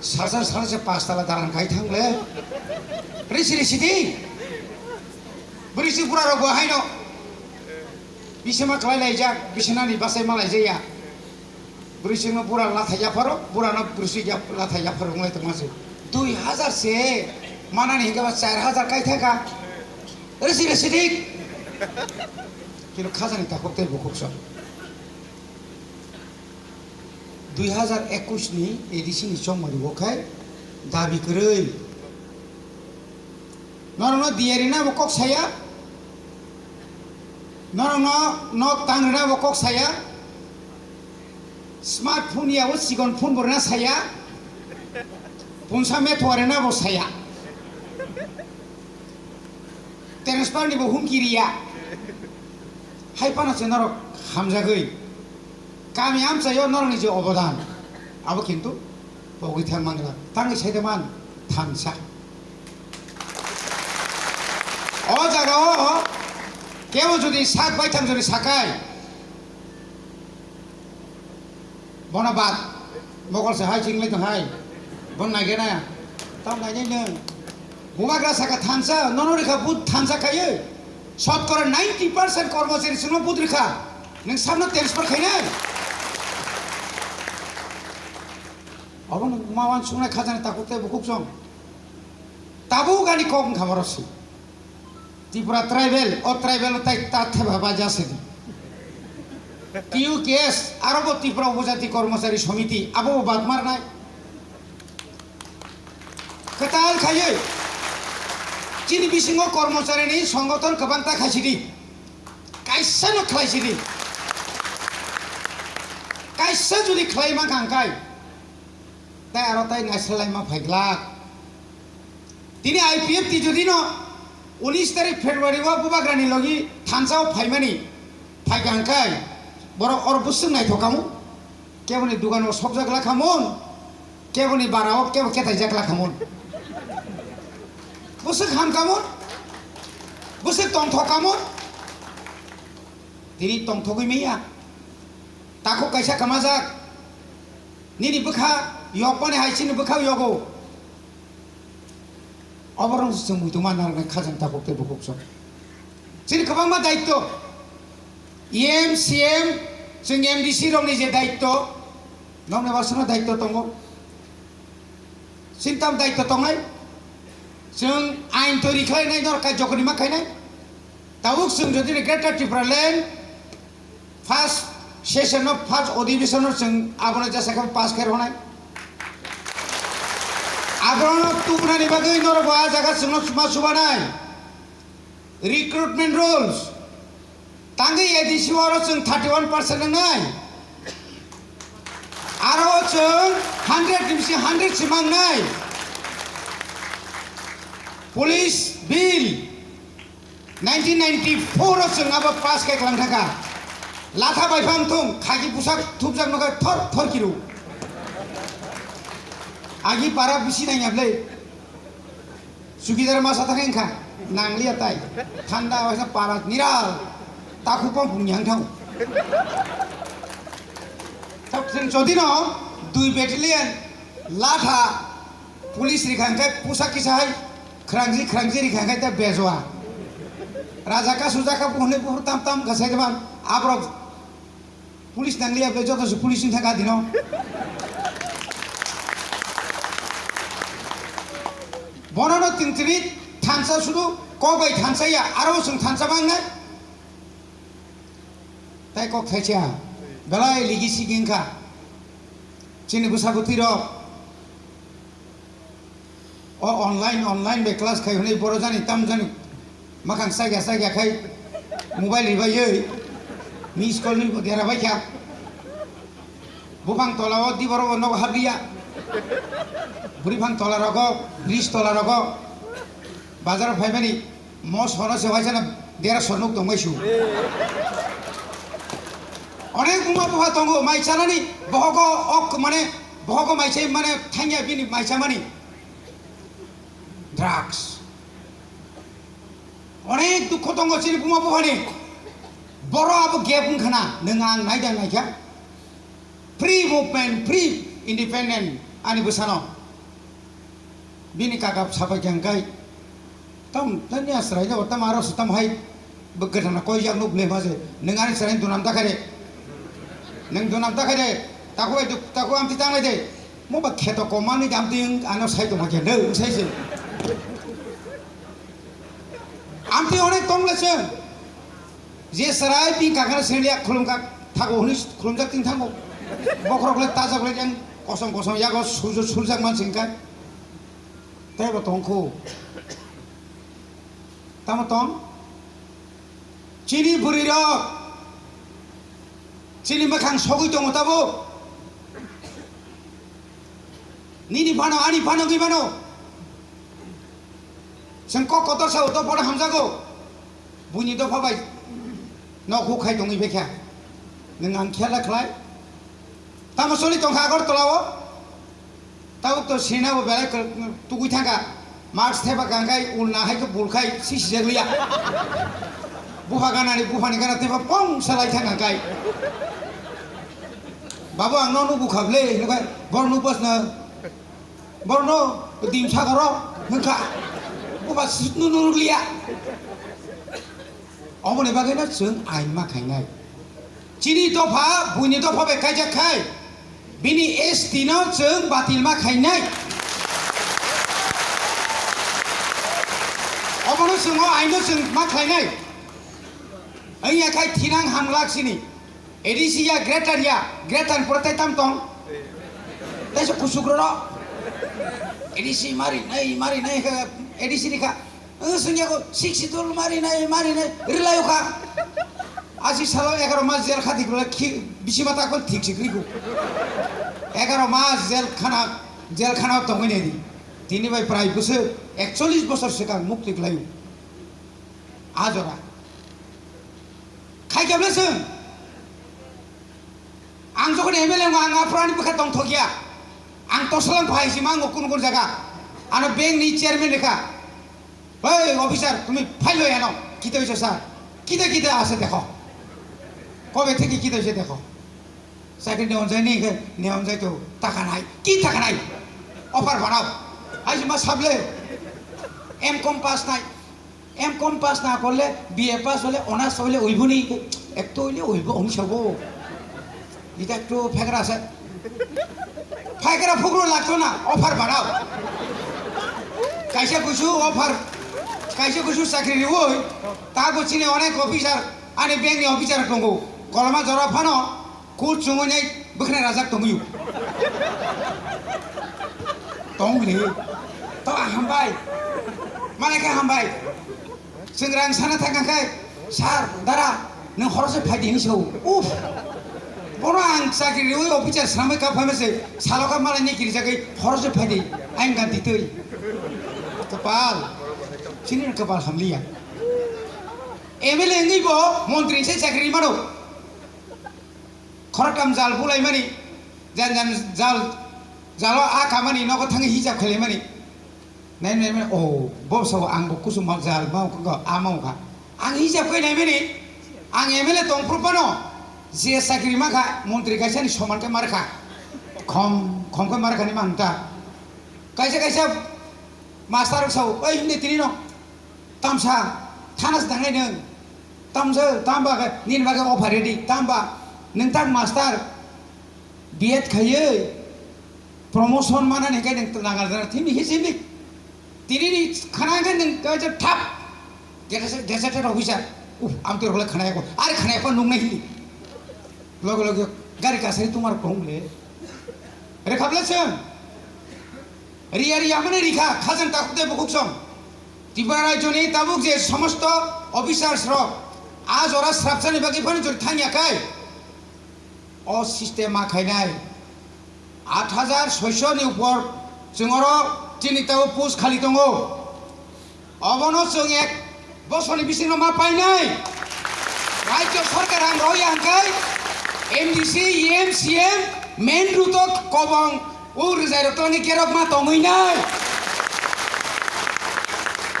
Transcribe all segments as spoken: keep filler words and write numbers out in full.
Sasa sasa se pas tala dalan khai thang le. Risi risi di. Bwrwi si bura rok bo haino. Bisima khlai laijak, bisinani basai ma laijaya. Bwrwi singno bura lathai yapharo, burano bwrwi sing yap-, lathai yapharo wng lai tongma se. Dui hazar se manani hingke ba char hazar kai thaka. Risi risi dik. Kino khajani takhuk tei bukhuk sok. Dui hazar ekush ni A D C ni chongmani bo khai dabi kwrwi. Norokno diyari na bo kok saya. Norokno nok tang rina bo kok saya. Smartphone ya bo chikon phone bo rina saya. Punsa metwa rina bo saya. Transfer ni bo humki riya. Hai phano se norok hamjagwi. Kami amchaio norokni je obodan, abo kintu pogwi thang mangla. Tangwi saide man thansa. O jagao kebo jodi sak baithang jodi sakai, bono bad mokol se hai chingli tong hai. Bon naigena. Tam nainai nung. Bubagra saka thansa, nono rikha but thansa khaye. Sotkora ninety percent kormochari singno but rikha. Nung samno transfer khainai. Obo nung mawan sungnai khajani takhuk tei bukhuk song. Tabuk ani kok wngkha borok si. Tripura tribal, o tribal no tai ta theba ba ja sidi. T U K S, aro bo Tripura Upajati Kormochari Somiti, abo bo bad marnai. Kwtal khaiwi chini bisingo kormocharini songothon kwbangta khaisidi. Kaisa no khlaisidi. Kaisa jodi khlai mankha hwnkhe, tai aro tai naisalaima phaiglak. Tini I P F T jodi no unis tarik February o bubagrani logi thansa o phaimani phaikha hwnkhe, borok oro bwswk naithok kamu? Keboni dugan o sokjak lakhamun, keboni bara o kebo ketaijak lakhamun. Bwswk ham kamun, bwswk tongthok kamun. Tini tongthogwi manya. Takhuk kaisa kwmajak. Nini bwkha yokmani hai chini bwkha yogo. Oborok chwng muitu ma narwknai khajang takhuk tei bukhuk sok. Chini kwbangma daityo. E M, C M, chwng M D C rokni je daityo, nokni wasano daityo tongo. Chini tam daityo tongnai. Chwng ain toiri khlainai, nor kaijokrima khainai. Tabuk chwng jodi Greater Tipraland first session o, first adhibeshon o chwng abono jesa khe pass khe rwnai. Abono tubunani bagwi norok bo ah jaga chwngno chuma chubanai. Recruitment rules. Tangwi A D C o oro chwng thirty one percent wngnai. Aro chwng hundred ni bisi hundred se mangnai. Police bill nineteen ninety-four o chwng abo pass khe klang thaka. Latha bai phang thung, khaki busak thupjak no khe thor thor kiru. Agi para bisi nangya ble. Chukidar masa thang wngkha, nangliya tai. Thanda waisa para niral. Takhuk pang pung yang thang. Tabuk chwng jodi no dui battalion latha police rikha hwnkhe pusa kisa hai khwrangji khwrangji rikha hwnkhe ta bejwa. Raja ka suja ka buhne buhur tam tam ka sai man abrok. Police nangliya be joto se police ni thaka dino. Bono no tin tini thansa sudu kok bai thansa ya aro sung thansa bang nai. Tai kok thaisa belai ligi si gingkha. Chini bwsa bwtwi rok. O online, online bai class khai hwnwi boro jani tam jani makhang chaikha chaikha khai mobile ribaiwi miss call ni dera baikha. Buphang tola o di borok o nogo habliya. Bwrwi phang tola rogo, bridge tola rogo bazar o phaimani. Mo sono se waisa na dera sonok tongmai su. Onek buma bupha tongo mai chanani bohogo ok mane bohogo mai chai mane thangya bini mai chamani. Drugs. Onek dukho tongo chini buma buphani. Boro abo gap wngkhana nwng ang naida naikha. Free movement, free independent ani bwsano. Bini kaka sapai khe hwnkhe, "Tam, nini a chwrai no, tam aro se tam hai bo gana koi jak nuk le ma se, nwng ani chwrai dunam ta kha de, nwng dunam ta kha de, takhuk bai duk, takhuk amtwi tang lai de, mo ba kheto kom ani amtwi ano sai tong khe, nwng sai se." Amtwi onek tong le chwng. Je chwrai bini kakano sengya khulumkha thago hwnwi khulumjak tini thango. Bokhorok le tajak le yang kosom kosom yago sulju suljak man singkha. Tei bo tongkhu. Tamo tong? Chini bwrwirok chini mwkhang sogwi tongo tabuk. Nini phano ani phano wngwi mano. Chwng kok kotor sa-o, dopha no hamjago. Buini dopha bai nok huk khai tongwi bekha. Nwng ang khela khlai. Tamo choli tongkha Agartala o. Tabuk to sina bo belai kwrwk tugwi thangkha. Mask thepa kangkhai ulna hai khe bulkhai sisijak liya. Bupha ganani buphani gana thepa pong salai thangkha kai. Babu ang no nubu kha ble hinwi kai bor nubos na. Borno dim sagoro hwnkha. Buba sitnu nurukliya. Oboni bagwino chwng ain ma khainai. Chini dopha, buini dopha bai kaijak khai. Bini S T no chwng batil ma khainai. Obono chwng o aino chwng ma khlainai. Wngya khai thinang hamglak sini. A D C ya greater ya, greater pore tai tam tong. Tai se kusuk ro. A D C mari nai, mari nai kha, A D C ni kha. Ang sungya ko six dul mari nai, mari nai, rilai kha. Asi salo egaro mas jel kha dik ro khi bisi mata kon thik sik ri ko. Egaro mas jel khana, jel khana tongwi nai di. Tini bai prai bwswk ekchollish bosor swkang mukti khlaio. A jora. Khai khe bwle chwng. Ang jokhon M L A wngo, ang aphuru ani bwkha tongthokya. Ang tosalang phai si mango kun kun jaga. Ano bank ni chairman rekha. "Hey, officer, tumi phailo yano. Kita hoise sir? Kita kita ase dekho. Kobe theke kita hoise dekho." Sakri ne onjai ni khe, ne onjai to taka nai. Ki taka nai? Offer banao. Ai si ma sable. M com pass nai. M com pass na korle, B A pass hole, honours hole, oibo ni, ekto hole oibo, oni sabo. Ita ekto phekra se. Phekra phukro lagto na, offer banao. Kaisa kusu offer, kaisa kusu chakri rioi, ta bo chini onek officer, ani bank ni officer tongo. Koloma jora phano, Kut chungwi nai bwkhwnai rajak tongwi. Tong le. To ang hambai. Malai khe hambai. Chwng rang sana thang kha khai, "Sir, dara, nwng horo se phai di," hinwi sao. Uff. Bono ang chakri riwi officer swnamwi kap phaima se, salo kha malai ni kirijagwi horo se phai di. Ayang ganti twi. Kapal. Chini kapal hamliya. M L A wngwi bo montri se chakri mano. Khoroktham jal bulaimani, jan jan jal, jalo a kamani nogo thangwi hisab khailaimani. Nai nai mani, "O, bo sao ang bo kusuma jal ma wngkha, a ma wngkha." Ang hisab khai naimani, ang M L A tongphuru phano je chakri mankha, montri kaisani soman khe markha. Khom, khom khe markhani manta. Kaisa kaisa master rok sao, "Oi, himde tini no." Tamsa, thana se tangnai nwng. Tamsa, tamba khe, nini bagwi offer ready. Tamba, nwng tak master, B Ed khaiwi, promotion manani khe nwng nangar jana thimi hi simi. Tini ni khana khe nwng kaisa thap, gazetted, gazetted officer. Uf, amtwi rokle khana yako. Are khana yako nung nai hindi. Loge loge, gari kasari tumar kong le. Rekhable chwng. Riya riya mani rikha, khajang takhuk tei bukhuk song. Tripura rajyoni tabuk je somosto officers rok a jora srapsani bagwi phano jori thangya khai. O system ma khainai. Aat hajar soiso ni upor chwng oro chini tabuk post khali tongo. Obono chwng ek bosorni bisingo ma painai. Rajyo sorkar ang rohya hwnkhe M D C, E M, C M, main road o kobong o rwjai rok twlangwi kerok ma tongwi nai.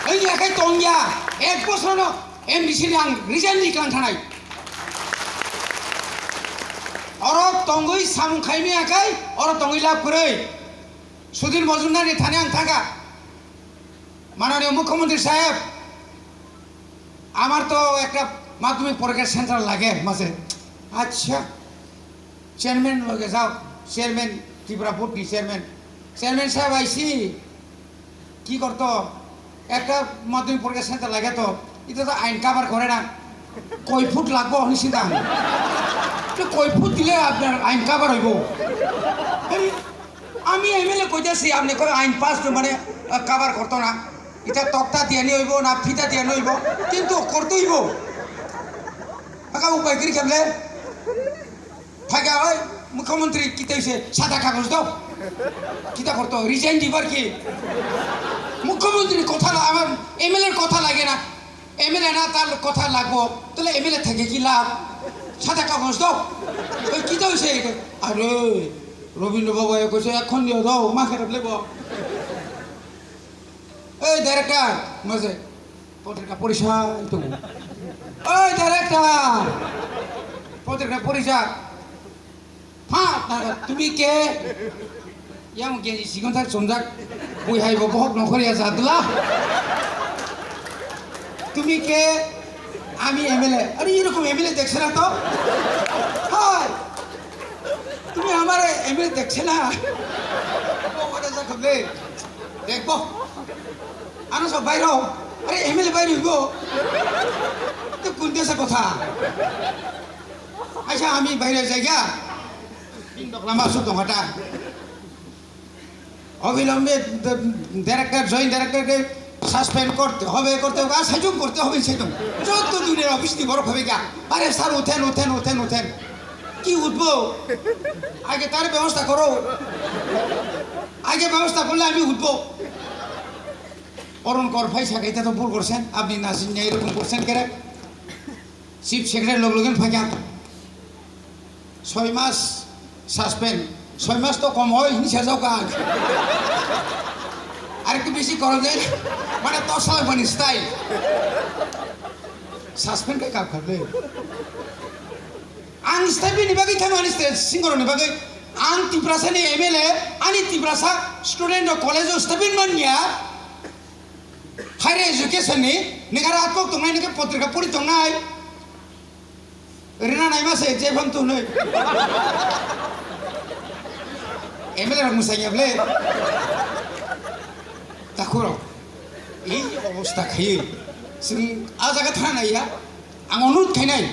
Wngya khe tongya, ek bosorno M D C ni ang resign ni klang thanai. Oro tongwi samung khaimaya khe oro tongwi lab kwrwi. Sudhir Majumdar ni thani ang thangkha. মাননীয় মুখ্যমন্ত্রী সাহেব, আমার তো একটা মাধ্যমিক পরীক্ষার সেন্টার লাগে মাঝে। আচ্ছা, চেয়ারম্যান লগে যাও, চেয়ারম্যান, ত্রিপুরা বোর্ডনি চেয়ারম্যান। চেয়ারম্যান সাহেব আইছি, কি করতো? একটা মাধ্যমিক পরীক্ষার সেন্টার লাগে তো, এটা তো আইন কভার করে না। কয় ফুট লাগবো, আপনি চিন্তা করেন। তো কয় ফুট দিলে আপনার আইন কভার হইব? আরে, আমি এমএলএ কইতেছি, আপনি কই আইন পাস মানে কভার করতো না? এটা তক্তা দিয়ে নিয়ে হইব না ফিতা দিয়ে নিয়ে হইব, কিন্তু করতে হইব। কাকা উপায় করি কেমনে? থাকে ওই মুখ্যমন্ত্রী কিতা হইছে? সাদা কাগজ দাও। কিতা করতো? রিজাইন দিবার কি? মুখ্যমন্ত্রীর কথা লা-, আমার এমএলএর কথা লাগে না। এমএলএ না, তার কথা লাগবো। তাহলে এমএলএ থেকে কি লাভ? সাদা কাগজ দাও। ওই কিতা হইছে? আরে, রবীন্দ্র বাবু এ কইছে, "এখন দিয়ে দাও, মা খারাপ লেবো।" এই ডাইরেক্টর, মাঝে পত্রিকা পরিষদ তো। ওই ডাইরেক্টর, পত্রিকা পরিষদ। হ্যাঁ, দাদা, তুমি কে? ইয়াং গেঞ্জি চিকন থাক, চুমজাক। বুই হাইব বহক নখরিয়া জাদলা। তুমি কে? আমি এমএলএ। আরে, এরকম এমএলএ দেখছে না তো? হায়, তুমি আমার এমএলএ দেখছে না? ও, ওটা যা খাবে। দেখবো। আনো সব বাইরে। আরে, এমএলএ বাইরে হইব। তো কোন দেশে কথা? আচ্ছা, আমি বাইরে যাই গা। তিন ডকলা মাসু দোকাটা। অবিলম্বে ড-, ডাইরেক্টর, জয়েন্ট ডাইরেক্টরকে সাসপেন্ড করতে হবে, করতে হবে, আর সাইজুম করতে হবে, সাইজুম। যত দুনিয়ার অফিস নিয়ে বড় হবে গা। আরে স্যার, উঠেন, উঠেন, উঠেন, উঠেন। কি উঠবো? আগে তার ব্যবস্থা করো। আগে ব্যবস্থা করলে আমি উঠবো। অরুণ কর ভাই সাথে এটা তো ভুল করছেন, আপনি নাসিন নিয়ে এরকম করছেন কেন? চিফ সেক্রেটারি লোক লোকেন ফাঁকা। ছয় মাস সাসপেন্ড, ছয় মাস তো কম হয়, হিংসা যাও কাজ। আর একটু বেশি করা যায়, মানে, তসলা পানি স্টাইল। সাসপেন্ড কে কাপ খাবে? Ang stipend ni bagwi thangmani state singoroni bagwi ang Tiprasani M L A, ani Tiprasa student rok college o stipend manya. Higher education ni nega rat kok tongnai, nega potrika pori tongnai. Rina naima se je phang tunai. M L A rok musai ya ble. Takhurok. Ei obostha khai. Sing a jaga thana ya. Ang onurut khainai,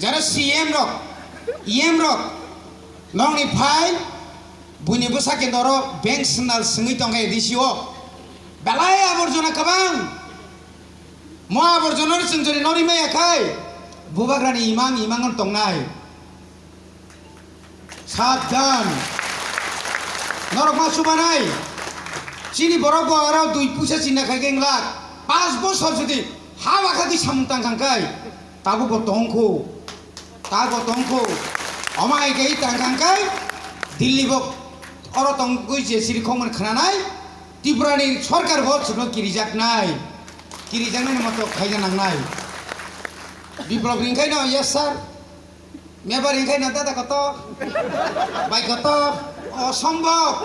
jara C M rok, E M rok, nokni phai, buini bwsa khe noro bank swnal swngwi tongkha A D C o. Belai aborjona kwbang. Mo aborjona no chwng jodi nori maya khai, bubagrani imang imang no tongnai. Sabdan. Norok ma chubanai. Chini borok bo aro dui puisa chinna khai khe wng lak. Panch bosor jodi ha wakha twi samung tang kang kai, tabuk bo tong kho. Tabuk bo tong kho. Omo hai khe tang kang kai Delhi bo oro tongwi je siri khongmani khnanai. Tripura ni sorkar bo chwngno kirijaknai. Kirijaknai ni moto khaina nangnai. Biplop ringkhaino, yes sir. Mebar hinkhai na dada koto, bai koto, o sombok,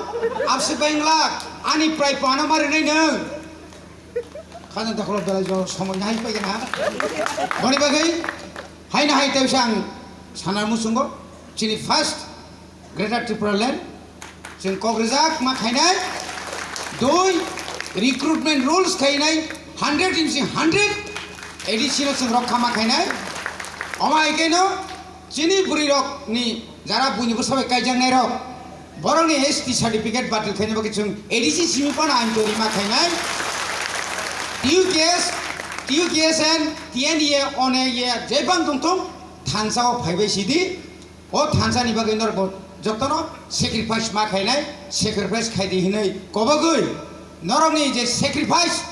absi bai wng lak, ani prai pano ma rinai nwng. Khajang dakholo belai jo somoi nai pai na. Boni bagwi hai na hai tei sang sana musungo, chini first Greater Tripura Land, chwng kok rijak ma khainai, dui, recruitment rules khainai, hundred imsi hundred, A D C no chwng rokha ma khainai, omo hai khe no, chini bwrwi rok ni jara buini bwsa bai kaijaknai rok, borok ni S T certificate batil khaina bagwi chwng A D C simi phano ain twi rima khainai. T U K S, T U K S N, T N E A, one ye jebang tongthung thansa o phaibai sidi, o thansa ni bagwi norok bo jotono sacrifice ma khainai, sacrifice khaidi hinwi kobogwi norokni je sacrifice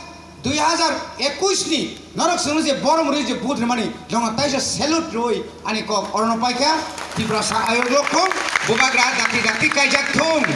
dui hazar ekush ni norok chwngno je borom rwi je vote rwmani, jongno taisa salute rwi ani kok orono paikha. Tiprasa ayok lokhong bubagra dakti dakti kaijak thung.